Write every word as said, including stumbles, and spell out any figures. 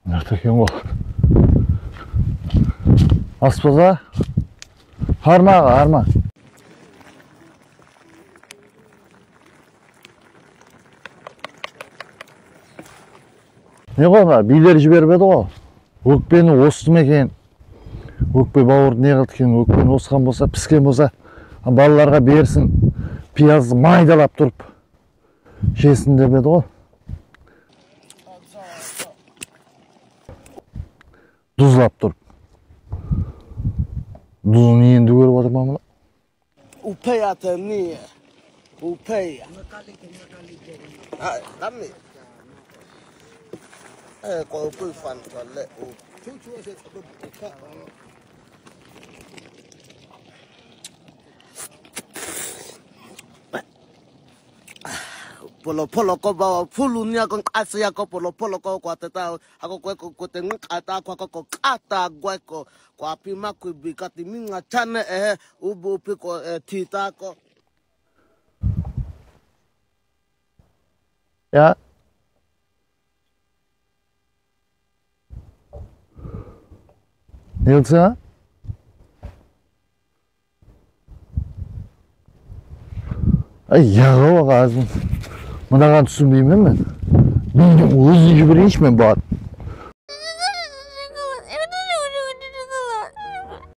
Mınaw eken ǵo. Aspaza. Harma aǵa, harma. Ne ǵo, mına biyler jiberip edi ǵo. Ókpeni ostı ma eken? Ókpe bawırdı ne qıldı eken? Ókpeni osqan bolsa, pisken bolsa, balalarǵa bersin. Piyazdı maydalap turıp jesin dep edi ǵo. Duzlap turıp. Duzın endi kórip atırman mına. Upeya teniye. Upeya. Ha, kami. Eh, kau kui fan kale. Polo polo ko bawa fulu ni ako asi ako polo polo ko kuateta ako kue ko kute ngi kata ako ako ko kata gue ko kuapi ma kui bikati minga chane eh ubu upi ko eh tita ko. Ya. Elsa? Ay, yaǵa, aǵa, azın. Mınaǵan túsinbeymen men. Meni ózin jibereyinshi men bar.